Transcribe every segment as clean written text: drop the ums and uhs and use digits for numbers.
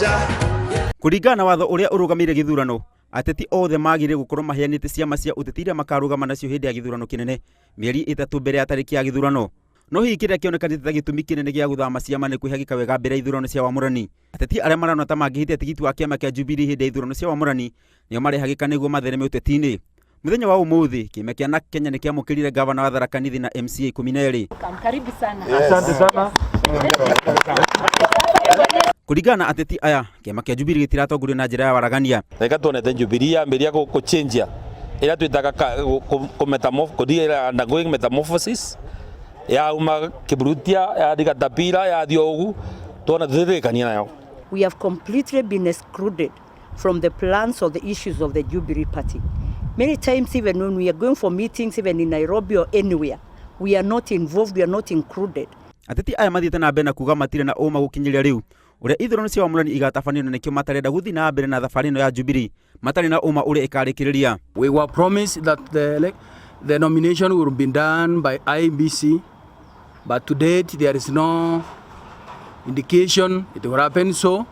Kũringana na watho ũrĩa ũrũgamĩrĩire gĩthurano, ateti othe magĩrĩire gũkorwo maheanĩte ciama cia ũteti iria makarũgama nacio hĩndĩ ya gĩthurano kĩnene mĩeri 3 mbere ya tarĩki ya gĩthurano. No hihi kĩrĩa kĩonekanĩte ta gĩtũmi kĩnene gĩa gũthama ciama nĩ kwĩhagĩka wega mbere ya ithurano cia wamũrani? Ateti arĩa marona ta mangĩhĩtia tigiti wa kĩama kĩa Jubilee hĩndĩ ya ithurano cia wamũrani nĩo marehagĩka nĩguo mathereme ũteti-inĩ. Mũthenya wa ũmũthĩ, kĩama kĩa Narc Kenya nĩ kĩamũkĩrire ngavana wa Tharaka Nithi na MCA 12. Karibu sana. Asante sana. Kũringana na ateti aya, kĩama kĩa Jubilee gĩtiratongorio na njĩra ya waragania. Reka tuonete Jubilee yambĩrĩria gũchenjia ĩrĩa twĩtaga kũthiĩ undergoing metamorphosis, yauma kĩburutia yathiĩ katapira yathiĩ o ũguo, tuona tũtirĩkania nayo. We have completely been excluded from the plans or the issues of the Jubilee Party. Many times, even when we are going for meetings, even in Nairobi or anywhere, we are not involved, we are not included. Ateti aya mathiĩte na mbere na kuga matirĩ na ũma gũkinyĩria rĩu ũrĩa ithurano cia wamũrani igatabanio na nĩkĩo matarenda gũthiĩ na mbere na thabarĩ ĩno ya Jubilee matarĩ na ũma ũrĩa ĩkarĩkĩrĩria. We were promised that the nomination will be done by IEBC, but to date there is no indication it will happen so.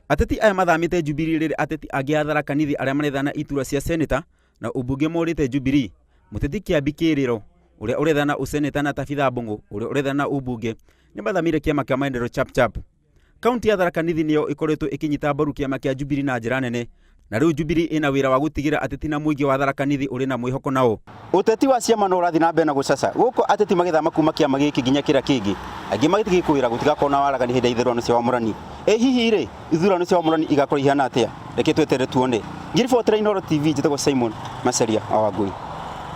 Ateti aya mathamĩte Jubilee rĩrĩa ateti angĩ a Tharaka Nithi arĩa marethana iturwa cia seneta na ũmbunge morĩte Jubilee. Mũteti Kĩambi Kĩrĩro ũrĩa ũrethana ũseneta na Tabitha Mbũng'ũ ũrĩa ũrethana ũmbunge nĩ mathamĩire kĩama kĩa maendeleo Chapchap. Kaunti ya Tharaka Nithi nĩyo ĩkoretwo ĩkĩnyita mbaru kĩama kĩa Jubilee na njĩra nene, na rĩu Jubilee ĩna wĩra wa gũtigĩrĩra ateti na mũingĩ wa Tharaka Nithi ũrĩ na mwĩhoko nao. Ũteti wa ciama no ũrathiĩ na mbere na gũcaca gũkũ ateti magĩthama kuma kĩama gĩkĩ nginya kĩrĩa kĩngĩ, angĩ magĩkwĩra gũtigakorwo na waragani hĩndĩ ya ithurano cia wamũrani. Ĩ hihi rĩ, ithurano cia wamũrani igakorwo ihana atĩa? Reke tweterere tuone. Ngĩribotera Inooro TV, njĩtagwo Simon Macharia wa Wangũi.